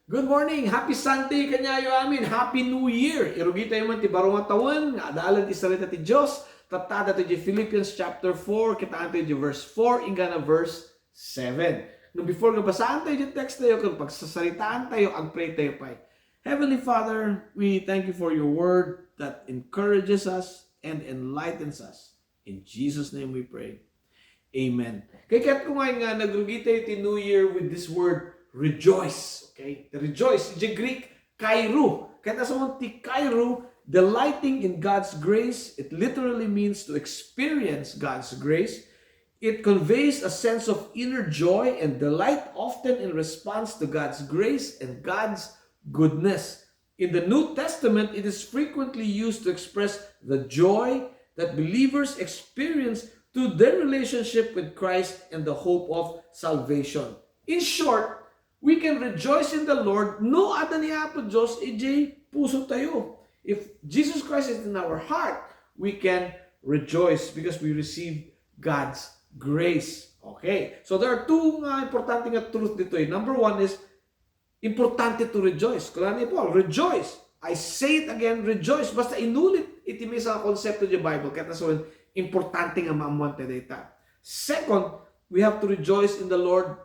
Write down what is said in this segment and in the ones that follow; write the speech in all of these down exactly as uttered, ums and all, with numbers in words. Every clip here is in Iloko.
Good morning! Happy Sunday kaniayo amin! Happy New Year! Irugi tayo man ti baro nga tawen nga adalan ti sarita ti Dios. Tatta daytoy di Philippians chapter four, kitaen tayo di verse four, inggana verse seven. No, before nga basaen tayo di text tayo, ken pagsasaritaan tayo, agpray tayo pay. Heavenly Father, we thank you for your word that encourages us and enlightens us. In Jesus' name we pray. Amen. Kay ket ko nga nga nagrugi tayo ti New Year with this word, rejoice. Okay? The rejoice, the Greek, kairo. Ket as ti kairo, delighting in God's grace, it literally means to experience God's grace. It conveys a sense of inner joy and delight, often in response to God's grace and God's goodness. In the New Testament, it is frequently used to express the joy that believers experience through their relationship with Christ and the hope of salvation. In short, we can rejoice in the Lord no adda ni Apo Dios idiay puso tayo. If Jesus Christ is in our heart, we can rejoice because we receive God's grace. Okay. So there are two nga importante nga truth ditoy. Number one is, importante to rejoice. Kuna ni Paul, "Rejoice." I say it again, rejoice. Basta inulit iti maysa nga konsepto di Bible, ket nasawen, importante nga maammoan tayo dayta. Second, we have to rejoice in the Lord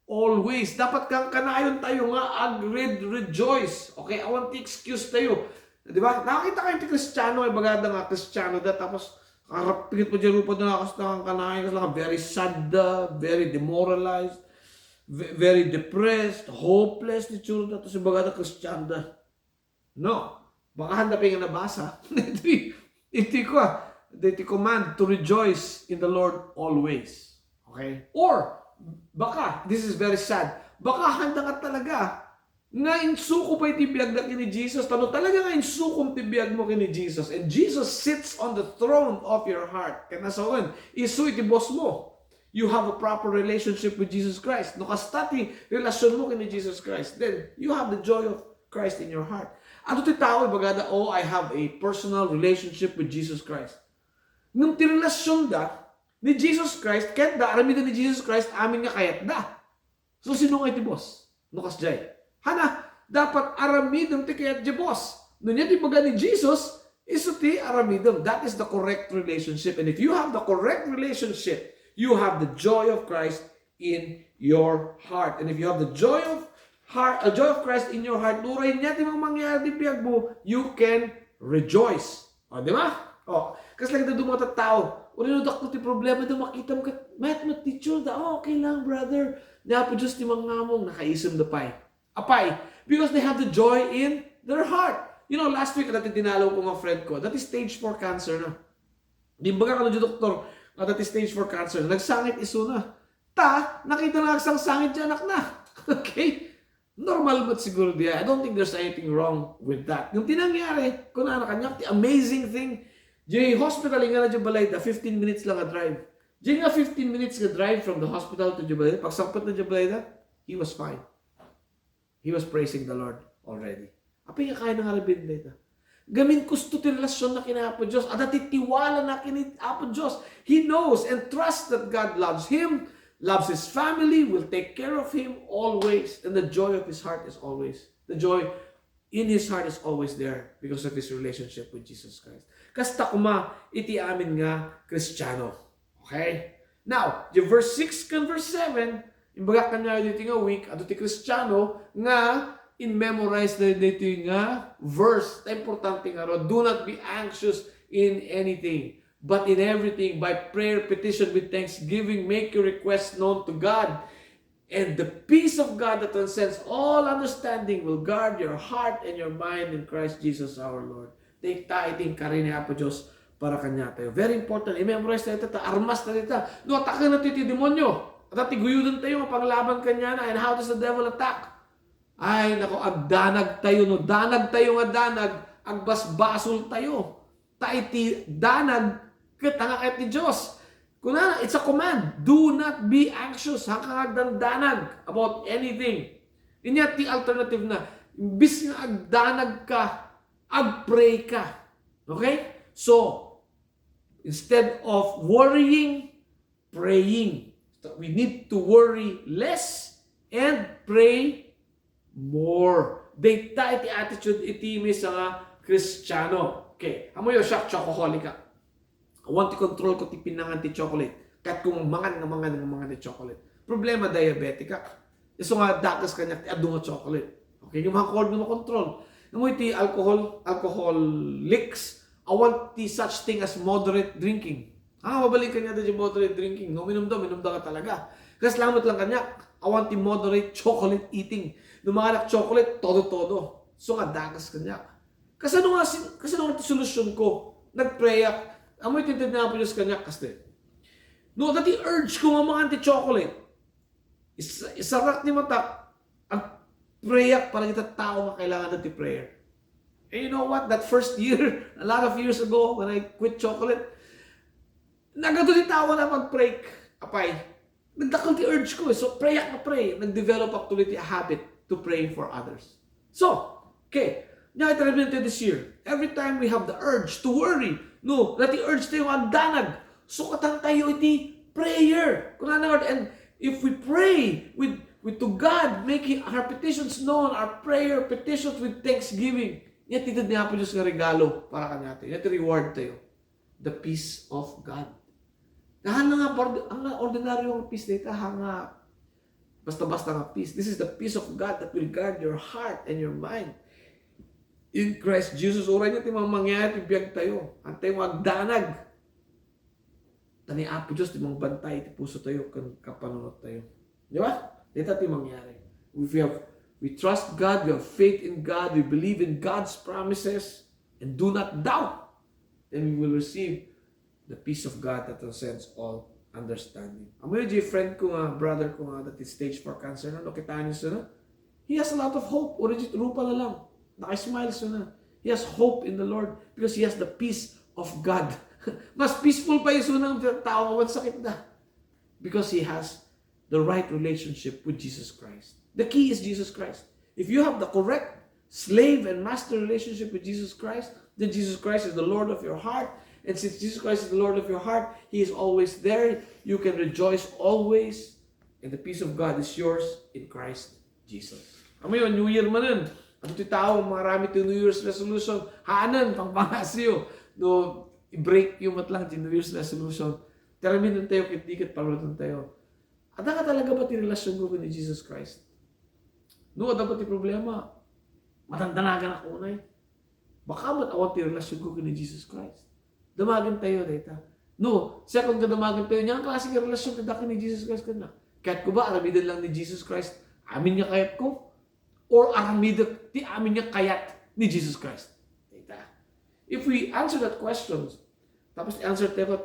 always. Dapat kankanayon tayo nga agred-rejoice. Okay? Awan ti excuse tayo. Di ba? Nakakita kayo ti Kristiano, ibagada nga Kristiano da, tapos karapigit pa di rupa da, kas nakankanayon, kas naka very sad da, very demoralized, ve-, very depressed, hopeless, ti tsura da, tapos ibagada Kristiano da. No. Baka handa pa nga nabasa. Iti, iti ko, ah, iti command to rejoice in the Lord always. Okay? Or, baka, this is very sad, baka handa ka talaga nga insuko pay ti biag da kini Jesus. Tano talaga nga insukom ti biag mo kini Jesus. And Jesus sits on the throne of your heart. Ket nasawen, isu iti boss mo. You have a proper relationship with Jesus Christ. No kasta ti relasyon mo kini Jesus Christ, then you have the joy of Christ in your heart. Adu ti tao, ibagada, "Oh, I have a personal relationship with Jesus Christ." Ngem ti relasyon da ni Jesus Christ, ket da, aramiden ni Jesus Christ amin nga kayat da. So, sino nga iti boss? No kasdiay. Hana, dapat aramidem ti kayat di boss. No, nia ti baga ni Jesus, isu ti aramidem. That is the correct relationship. And if you have the correct relationship, you have the joy of Christ in your heart. And if you have the joy of heart, a joy of Christ in your heart, no uray nia ti mangyari ti biag mo, you can rejoice. O, di ba? O, kas lagi da dumata tao, uray no dakkel ti problema da, makitam ket met met ti itsura da, "Oh, okay lang, brother. Ni Apo Dios ti mangngamong," nakaisem da pay. Apay, because they have the joy in their heart. You know, last week, adda ti dinalaw ko nga friend ko, adda ti stage four cancer na. Di baga kano di doktor, adda ti stage four cancer. Nagsangit isuna. Ta, nakita na agsangsangit ti anak na. Okay? Normal met siguro diay. I don't think there's anything wrong with that. Ngem ti nangyari, kunana kaniak, ti amazing thing, di hospital, inggana di balay da, fifteen minutes lang a drive. Di nga fifteen minutes nga drive from the hospital to di balay da, pagsangpet na di balay da, he was fine. He was praising the Lord already. Apay nga kayatna nga aramiden dayta? Gamin kusto ti relasyon na ken Apo Dios. Adda ti tiwala na ken Apo Dios. He knows and trusts that God loves him, loves his family, will take care of him always. And the joy of his heart is always, the joy in his heart is always there because of his relationship with Jesus Christ. Kasta koma iti amin nga Kristiano. Okay? Now, di verse six ken verse seven, imbagak kaniayo ditoy nga week, adu ti Kristiano nga in-memorize da ditoy nga verse. Ta importante nga ro, "Do not be anxious in anything, but in everything, by prayer, petition, with thanksgiving, make your request known to God. And the peace of God that transcends all understanding will guard your heart and your mind in Christ Jesus our Lord." Dayta iti inkari ni Apo Dios para kaniatayo. Very important. I-memorize tayo ta, armas tayo ta. No, ataken na ti demonyo. At ti guyoden tayo, mapanglaban kaniana. And how does the devil attack? Ay, nako, agdanag tayo, no? Danag tayo nga danag, agbasbasol tayo. Ta iti danag, ket ania kayat ti Dios? Kuna, it's a command. Do not be anxious. Saan ka nga agdandanag about anything? Inya ti alternative na, imbis nga agdanag ka, ag-pray ka. Okay? So, instead of worrying, praying. So, we need to worry less and pray more. Dayta iti attitude iti maysa nga Kristiano. Okay, ammoyo, siak, chocoholic ak. Awan ti control ko ti pinangan ti chocolate. Kayatko nga mangan, nga mangan, nga mangan ti chocolate. Problema, diabetic ak. Isu nga dakes kaniak ti adu nga chocolate. Okay, nga makuan nga makontrol. Ammoyo ti alcohol, alcoholics, awan ti such thing as moderate drinking. Ah, mabalin kaniada ti moderate drinking. No, uminumda, uminumda ka talaga. Kasla met lang kaniak, awan ti moderate chocolate eating. No manganak chocolate, todo-todo. Isu nga dakes kaniak. Kasano nga sin-, kasano nga ti solution ko? Nagpray ak. Ammoy ti inted ni Apo Dios kaniak, kasta. No, adda ti urge ko nga mangan ti chocolate. Is-, isarak ti matak, agpray ak para ita tao nga kailangan ti prayer. And you know what? That first year, a lot of years ago, when I quit chocolate, nagadu ti tao nga pag-pray. Apay, nagdakkel ti urge ko, eh. So, pray ak nga pray. Nag-develop actually ti habit to praying for others. So, okay, now it reminds you this year, every time we have the urge to worry, no, that the urge tayo nga agdanag, sukatan tayo iti prayer. Kunana nga, and if we pray with, with to God, making our petitions known, our prayer petitions with thanksgiving, nia ti inted ni Apo Dios nga regalo para kaniatayo. Nia ti reward tayo. The peace of God. Haan nga, haan nga ordinaryo nga peace dayta, haan nga basta-basta nga peace. This is the peace of God that will guard your heart and your mind in Christ Jesus. Uray nga ti mangyayari ti biag tayo, haan tayo nga agdanag. Ta ni Apo Dios ti mangbantay iti puso tayo ken kapanunot tayo. Di ba? Dayta ti mangyari. If we have, we trust God, we have faith in God, we believe in God's promises, and do not doubt, then we will receive the peace of God that transcends all understanding. Ammoyo, di friend ko nga, brother ko nga, that is stage four cancer na, no, kitaan niyo suna? He has a lot of hope. Uray rupa na lang. Naka-smile suna. He has hope in the Lord because he has the peace of God. Mas peaceful pa isuna nga tao nga awan sakit na. Because he has the right relationship with Jesus Christ. The key is Jesus Christ. If you have the correct slave and master relationship with Jesus Christ, then Jesus Christ is the Lord of your heart. And since Jesus Christ is the Lord of your heart, He is always there. You can rejoice always. And the peace of God is yours in Christ Jesus. Ammoyo, New Year manen. Adda ti tao, mangaramid ti New Year's resolution. Haanen, pangpangasiyo. No, i-break yo met lang ti New Year's resolution. Ti aramiden tayo ket di ket parunoten tayo. Adda nga talaga ba ti relasyonko ken ni Jesus Christ? No, adda ba ti problema? Madandanaganak unay. Baka met awan ti relasyonko ken ni Jesus Christ. Damagen tayo dayta. No, second nga damagen tayo, ania nga klase nga relasyon ti adda ken ni Jesus Christ kenka? Kayatko ba aramiden lang ni Jesus Christ amin nga kayatko? Or aramidek ti amin nga kayat ni Jesus Christ? Dayta. If we answer that question, tapos ti answer tayo ket,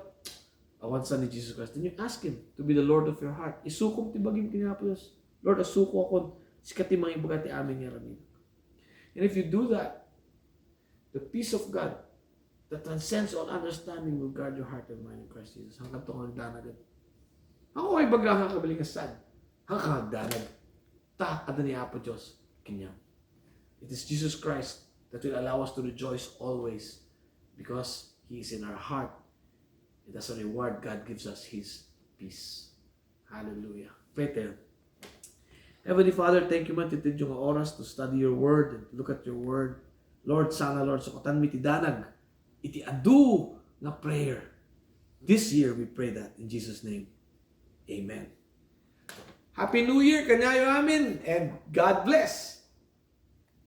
awan sa ni Jesus Christ, then you ask Him to be the Lord of your heart. Isukom ti bagim ken ni Apo Dios. Lord, asukoakon, sika ti mangibaga ti amin nga aramidek. And if you do that, the peace of God that transcends all understanding will guard your heart and mind in Christ Jesus. Hangkan to nga agdanag. Haan ko nga ibaga nga kabalingasan. Hangkan nga agdanag. Ta, adda ni Apo Dios kaniam. It is Jesus Christ that will allow us to rejoice always because He is in our heart. And as a reward, God gives us His peace. Hallelujah. Pray tayo. Heavenly Father, thank you man ti intedyo nga oras to study your word and to look at your word. Lord, sana, Lord, sukatanmi ti danag iti adu nga prayer. This year, we pray that in Jesus' name. Amen. Happy New Year kaniayo amin, and God bless.